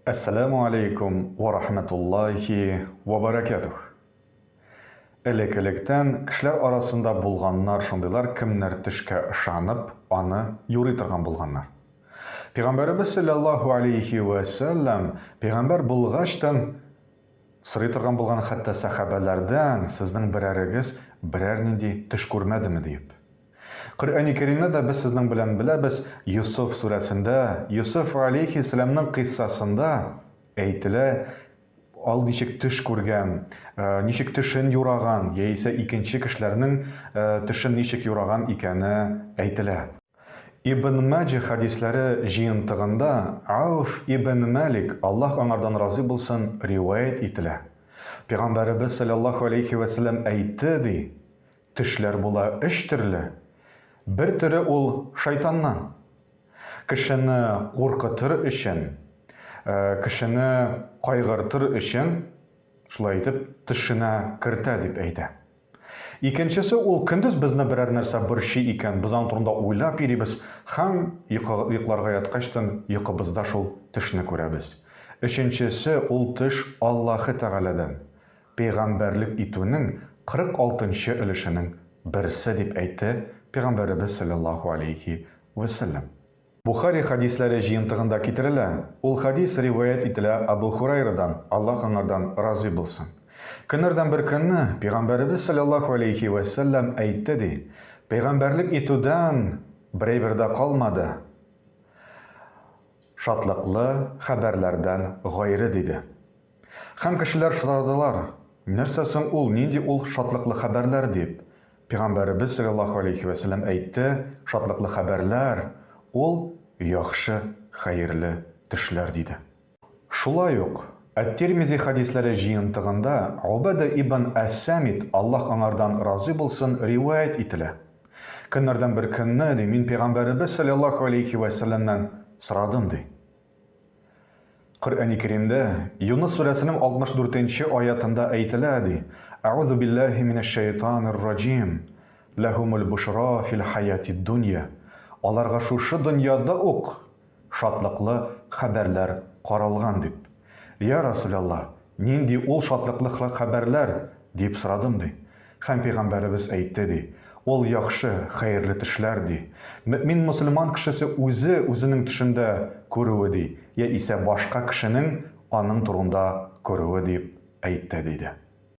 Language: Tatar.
Әссәләмү алейкум вә рахмәтуллаһи вә бәрәкәтүһ. Элек-электән кешеләр арасында булганнар шундыйлар, кемнәр төшкә ышанып, аны юрый торган булганнар. Пәйгамбәребез салләллаһу алейһи вә сәлләм пәйгамбәр булгачтан сорый торган булган хәтта сәхабәләрдән, сезнең берәрегез берәр нинди төш күрмәдеме диеп. Коръәни Кәримдә дә без сезнең белән беләбез, Йосыф сүрәсендә, Йосыф алейһиссәламның кыйссасында әйтелә, ал ничек төш күргән, э, ничек төшен юраган, яисә икенче кешеләрнең э, төшен ничек юраган икәне әйтелә. Ибн Маҗа хәдисләре җыентыгында Ауф ибн Малик, Аллаһ аңардан разый булсын, риваять ителә. Пәйгамбәребез саллаллаһу алейхи вә сәлләм әйтте, ди, Төшләр була өч төрле. Бер төре ул шайтаннан. Кешене куркытыр өчен, кешене кайгыртыр өчен шулай итеп төшенә кертә дип әйтә. Икенчесе ул көндез безне берәр нәрсә борчый икән, без аның турында уйлап йөрибез һәм йокларга яткачтын йокыбызда шул төшне күрәбез. Өченчесе ул төш Аллаһы Тәгаләдән. Пәйгамбәрлек итүнең 46 нчы өлешенең берсе, дип әйтте Пәйгамбәребез салләллаһу алейһи вә сәлләм. Бухари хәдисләре җыентыгында китерелә, ул хәдис риваять ителә Абу Хурайрадан, Аллаһ аңардан разый булсын. Көннәрдән бер көнне Пәйгамбәребез салләллаһу алейһи вә сәлләм әйтте ди, Пәйгамбәрлек итүдән берәйбер дә калмады, шатлыклы хәбәрләрдән гайре, диде. Һәм кешеләр сорадылар, Нәрсә соң ул, нинди ул шатлыклы хәбәрләр, дип. Пәйгамбәребез салләллаһу алейһи вә сәлләм әйтте, Шатлыклы хәбәрләр, ул яхшы, хәерле төшләр, диде. Шулай ук, Әт-Тирмизи хәдисләре җыентыгында Убада ибн әс-Самит, Аллаһ аңардан разый булсын, риваять ителә. Көннәрдән бер көнне, ди, мин Пәйгамбәребез салләллаһу алейһи вә сәлләмнән сорадым, ди. Коръәни Кәримдә Юныс сүрәсенең 64 нче аятында әйтелә, ди, Әгъузу биллаһи минәш-шәйтанир раҗим. Ләһумул бушра фил хаятид дунья. Аларга шушы дөньяда ук шатлыклы хәбәрләр каралган дип. Я Расулалла, нинди ул шатлыклы хәбәрләр? дип сорадым, ди. Һәм пәйгамбәребез әйтте, ди, Ул яхшы, хәерле төшләр, ди. Мөэмин мөселман кешесе үзе үзенең төшендә күрүе, ди, яисә башка кешенең аның турында күрүе, дип әйтте, диде.